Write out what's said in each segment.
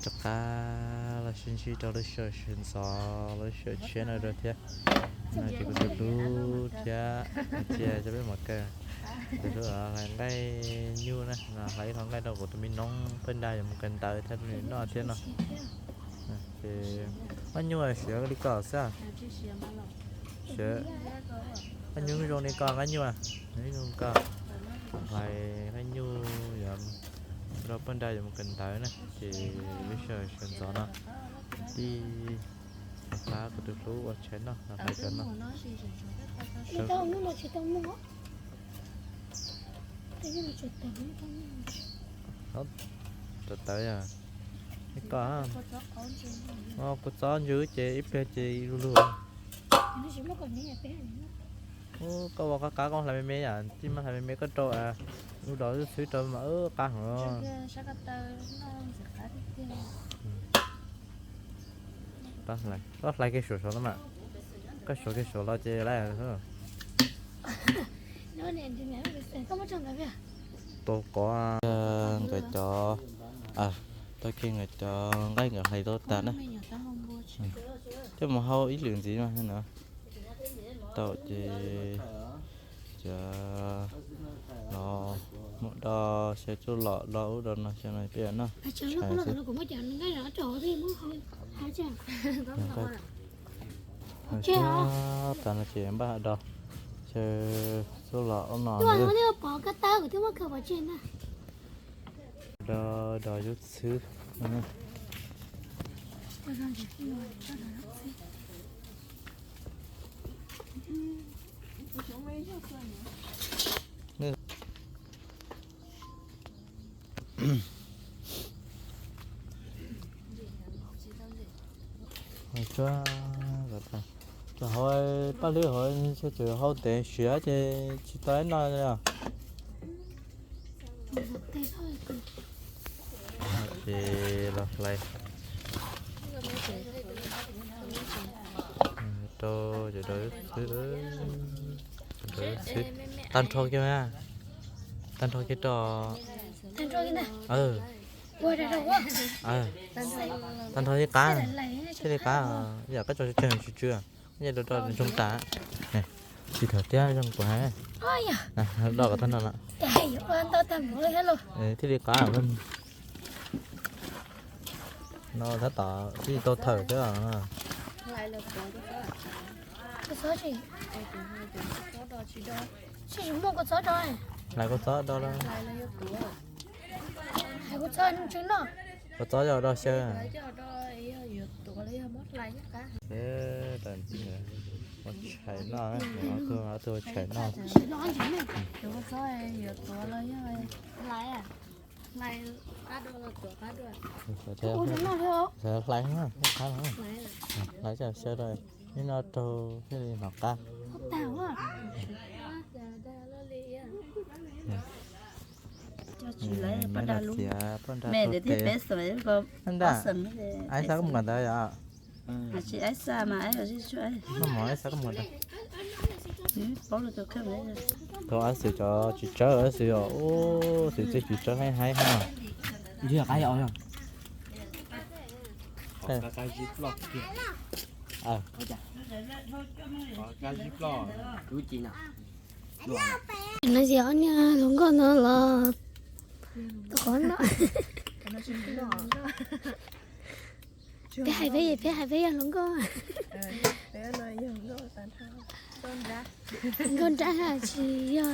Rov qab los sib ntsib rau lub sij hawm sawv ntxov lub sij hawm tshiab no dua thiab. No ces kuv tus hlub thiab cia cov peb mus kaw. Tus hlub hlais nqaij nyuj na, hlais ib qho nqaij rau kuv tus me noob Paj Nra yuav mus kaw ntawv thiab noj thiab no. Ces nqaij nyuj siav li ko xwb. Nqaij nyuj zoo li ko nqaij nyuj, zoo li ko. Hlais nqaij nyuj yuav rau Paj Nra yuav mus kaw ntawv na, ces lub sij hawm sawv ntxov no tij rov qab kuv tus hlub ua tshais noj hlais cov no. Tawv tawv yog ib ko, kua txob ntsws ces ib pliag ces lug lug. Koj ua qab qab koj hlais me me yom, tij maj hlais me me koj rau ub dos xwb rau mas qab heev. Koj hlais kiag suav suav no mas, koj suav kiag suav los ces lawm. Tau qov nkawd cov, tau kiag nkawd cov nqaij nkawd hlais tau tas na. Coj mus hau ib lwm ntxiv mas no. Tau ces cov no mus do xyaw txuj lom do ub do no xyaw no peb noj tshais xwb. Tag no ces npaj do xyaw txuj lom ub no. Do do yub txhwb. Tsuas hauv paj hlwb hauv tseem hau ntev siav ces tsis tau ib no li os. Ces los hlais rau cov, tag nrho kiag, tag nrho kiag rau, tag nrho li qab, thiaj li qab, yam koj tso tsawg tsawg tsw tsw, nyiaj rau rau ntsoog tas. Tsis tham thiab zoo kuv hais, do kom tag nrho no thiaj li qab. No tab tom tib tau thawm thiab. Hlais kua txob do, kua txob yog do xyaw. Ua tshais noj, ob tug ua tshais noj. Hlais, hlais cov xyaw rau, ib no raug thiaj li hnov qab. Ntag, ib xav koj mus kom ntawd yom. Noj mov ib xav koj mus kom ntawd. Tau ab xwm cov tsis tsawb, ab xwm yom, ub xwm txij tsis tsawb haib haib ha. No ces ob niag hluas nkauj no los tau qhov no. Peb hais peb, peb hais peb yog hluas nkauj. Nkauj nrab tsis yog.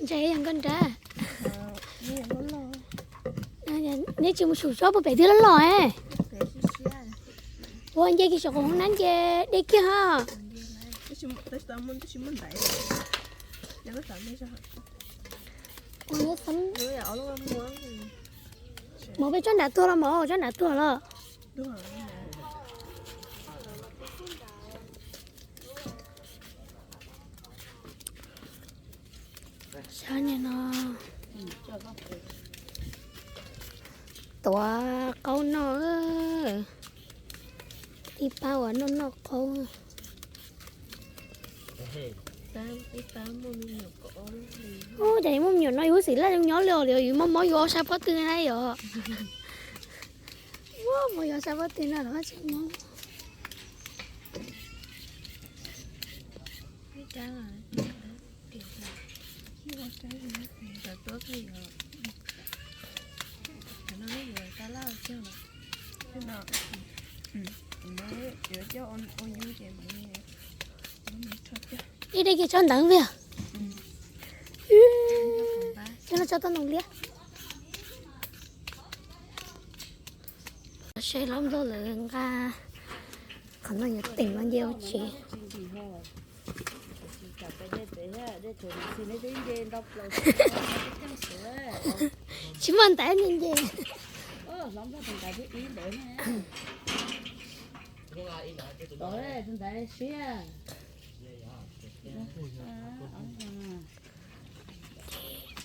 Ntshai yog nkauj nrab. Neb tsis mus saum tsob puag pem twb loj loj. Ua nce kiag saum qaum hoob nab nce deb kiag ha. Mov peb tsob nrad tuag los mov tsob nrad tuag los. Sab niag no tuav qaub noj, ib pab uas noj noj qaub. Ub, cas yus muaj me nyuam no yus xim laj zoo nyob li os, yus mob mob yus ob sab pob tw na yom. Mob yus ob sab pob tw no los tsis mob. Ib dej kiag tsob ntawd vim coj no tsob toj ntoo liab. Seb hlob Nplog lawv nqa qhov no yuav teem no nce ua tsev. Tsis muaj ntaiv nce nce.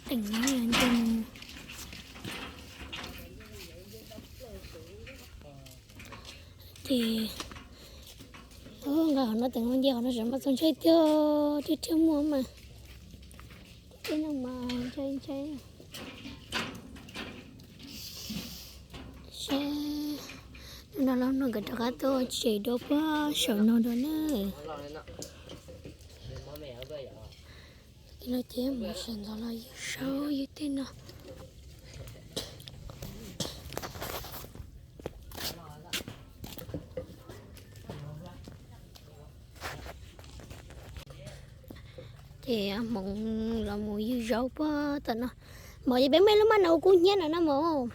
Teem no nce mus. Ces nqa qhov no teem no nce qhov no sawv mas txaus ntshai tiag, thiab thiab muaj mas. Tej no mas ntshai ntshai. Seb, no los no nkawd rov qab tuaj tsev dua puag saum no dua na. Ces no ces mus sawv ntxov los ywg saub ywg tej no. Ces hmoov los mus ywg zaub puag tom no. Mov ces peb muaj ib lub maj no ua kub hnyiab no na mog.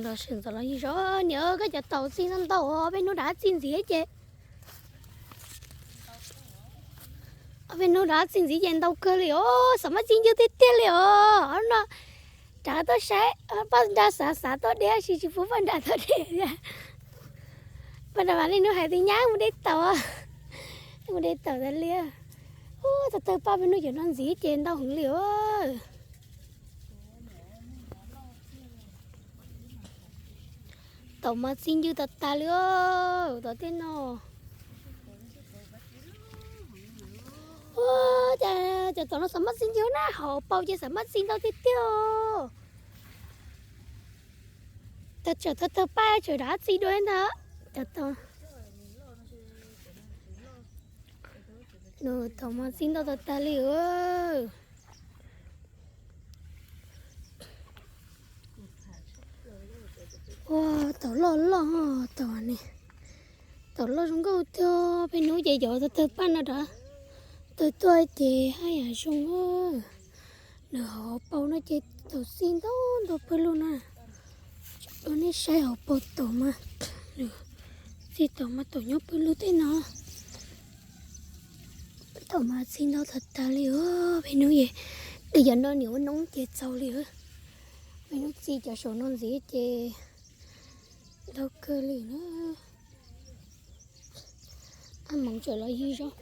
Los sawv ntxov los ywg zaub. Niam, koj cov taum txi ntau ntau, ob peb hnub rov qab txi ntxiv ces, ob peb hnub rov qab txi ntxiv ces ntau kawg li os, xav mas txi ncw tiag tiag li os. Ob no rov qab tuaj saib, paj nra xav xav tuaj de tab sis tsis pub paj nra tuaj de. Paj nra mas niaj hnub hais tias nyab mus de taum, mus de taum tas li. Ub, tau tawg paj peb hnub cov no ntxiv ces ntau heev li os. Taum mas txi ncw tas tas li os, tom tej no. Ua cas cov taum no xav mas txi ncw na, hauv paus ces xav mas txi ntau tiag tiag. Tag tsam tau tawg paj tsam rov qab txi dua ntag. Cov taum, taum mas txi ntau tas tas li os. Ua, taum loj loj, taum ne, taum loj zoo nkauj tiag. Peb hnub ces cov tawg paj no rov tawg tuaj ces haj yam zoo. Nws hauv paus no ces taum txi ntau ntau pawg lug na. Ua nej saib hauv paus taum mas, txi taum mas taum nyob pawg lug tej no. Taum mas txi ntau tas tas li os. Peb hnub es, yog no niam ua noob ces txaus li. Peb hnub txi cov saum no ntxiv ces ntau kawg li na. Ab moov tseem los ywg zaub.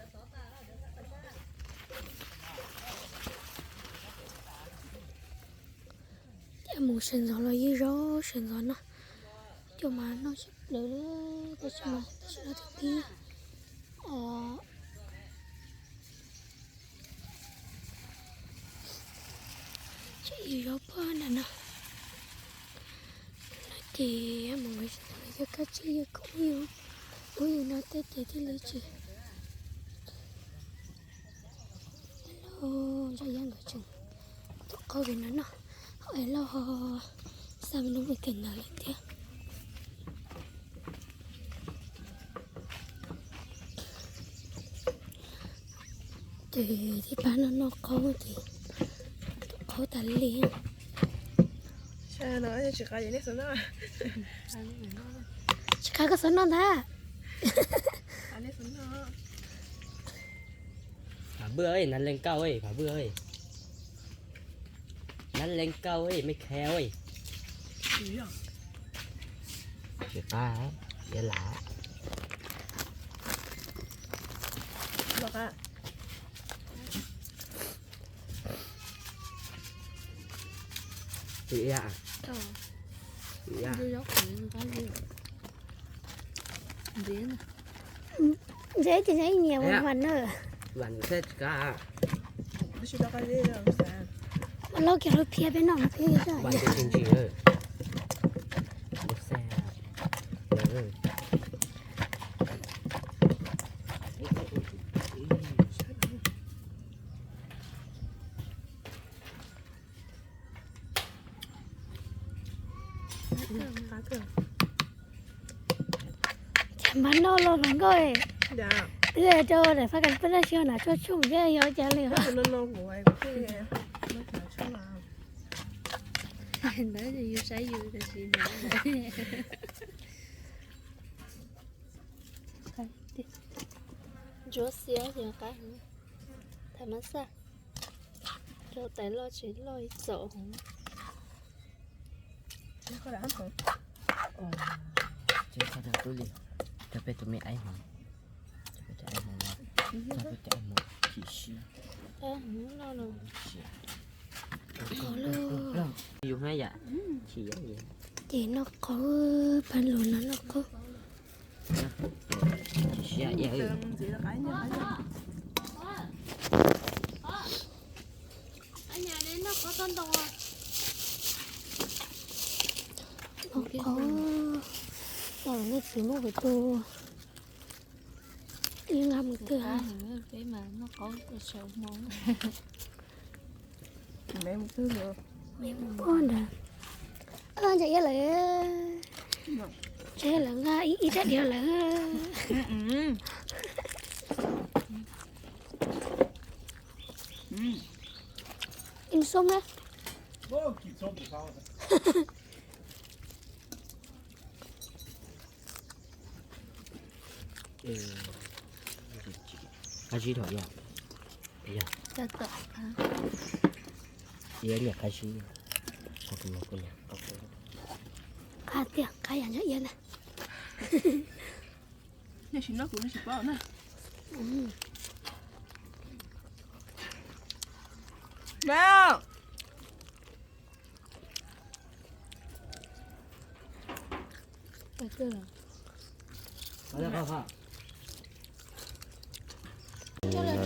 Ab moov sawv ntxov los ywg zaub sawv ntxov no. Cua mas noj tshaj plaws li, tab sis mas tam sim no twb pib tseem ywg zaub puag nram no. No ces ab moov sawv ntxov los yog kab tsib yog khoom yus ub yus no tej ces thiaj li tsis. Lauj, zaj yab nkawd tseem tus qaub pem no noj, ho es lauj ho xa me noob pem kawm ntawv lawm thiab. Ces tib pab no noj qaub ces tus qaub tas li. Tsis qab koj xav noj ntag. Pham Bwj, nab leej kauj, Pham Bwj, nab leej kauj, mej khe. Tsis qab, yuav lam. Tus ib, tus ib. Ntxim ces ib nyias ua vas na. Mas loj kiag lub phiab peb noj phiab. Cas mas noj los hluas nkauj, twb rau daim faj kas peb laj siab hnav tshuaj tshuaj thiab yog cas li. Ntawd yus saib yus tam sim no. Ntsuab xiab ces qab heev, tham mas xaj, rau tais loj tsev loj ib txaus heev. Tub li, rau peb tus me aib hmoov, rau peb cov aib hmoov, rau peb cov aib hmoov chim siab. Yus hab yam, ces noj qhov pab lus no noj qhov. Noj qhov, nej tsis muab kuv tu. Ib nqa mus twg? Ntsa iab lawm, ntsa iab lawm nqa ib rab diav lawm. Ib xoob na. Qab zib dhau yog, yog niam qab zib, qab tiag qab yam nyob iab ntag.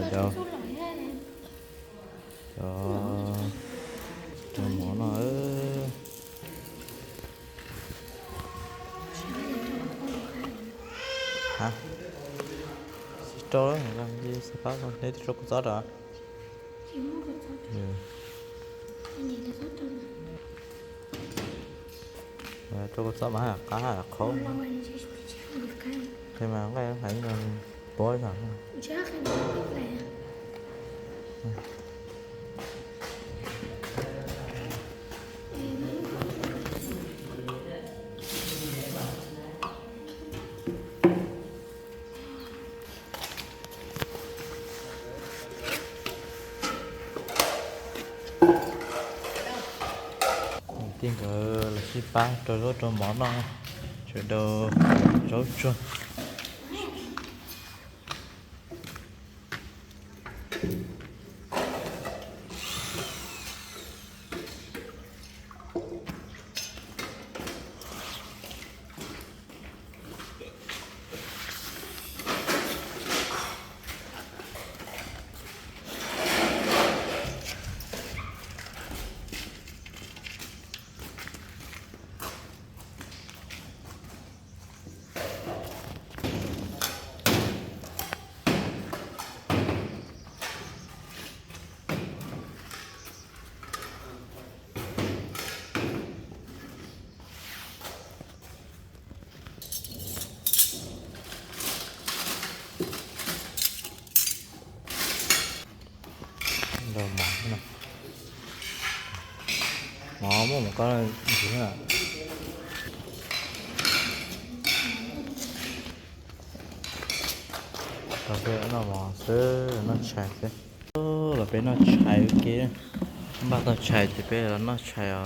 Cov, cov, cov mov no. Tsis rau, xav pab neb rau kuv txob rau. Rau kuv txob mas qab qhauv. Qhia mas nqaij hais tuav zog. Tij nkawd los sib pab rau zaub rau mov noj, sawv daws zaub tsuag. Mov muaj mus koj ntxiv na. Tau peb noj mov xwb, noj tshais xwb. Los peb noj tshais ua ke. Npaj tau tshais ces peb los noj tshais os.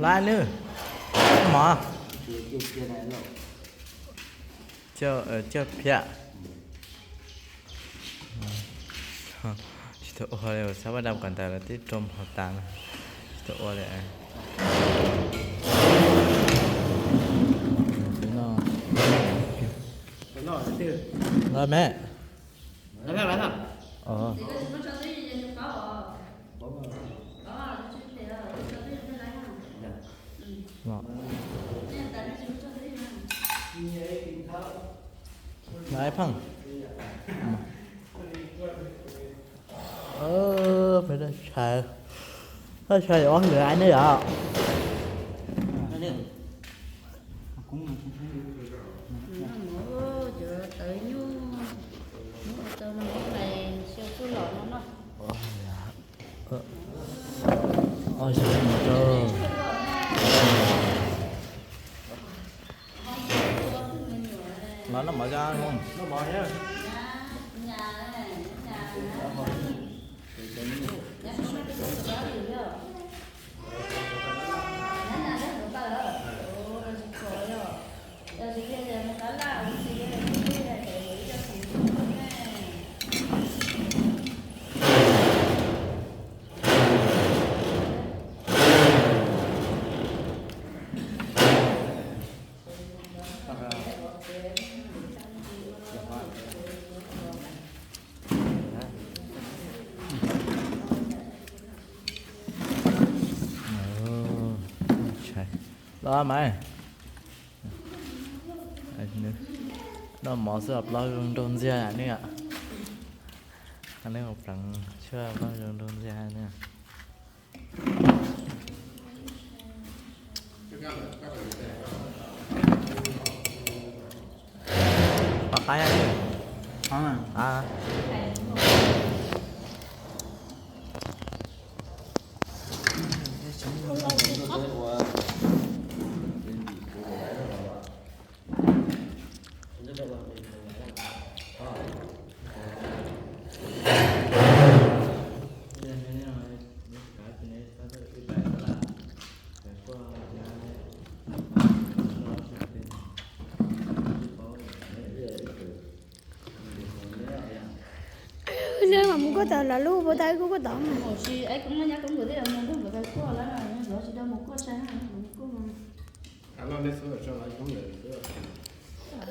Lab nws mov. Coj, coj phiaj. Tsis Tus ua li, xab paj dam kom ntawd lawv twb rau hauv tas no. Tus ua li. Noj me. Pheej. Peb dab tshais, dab tshais ob lwm ai ne yom. Los noj mov, noj mov. Los mas, noj mov xwb plaub zoo nraug ntxiag ne. Neb ua pleev tshuaj plaub zoo nraug ntxiag ne. Pom qab. Neb mam mus kuaj tod, lawv lub puas tau wb kuj kuaj tod mas.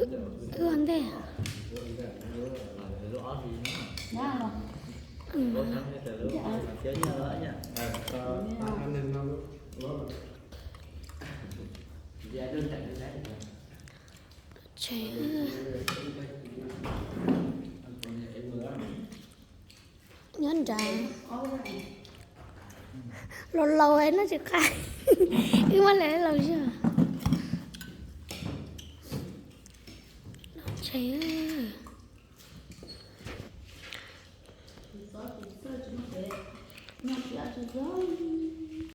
Wb ua ntej. Tsev. Nyob nrad. Laus laus no tsis qab. Wb muab lawv laus zog. Tsev.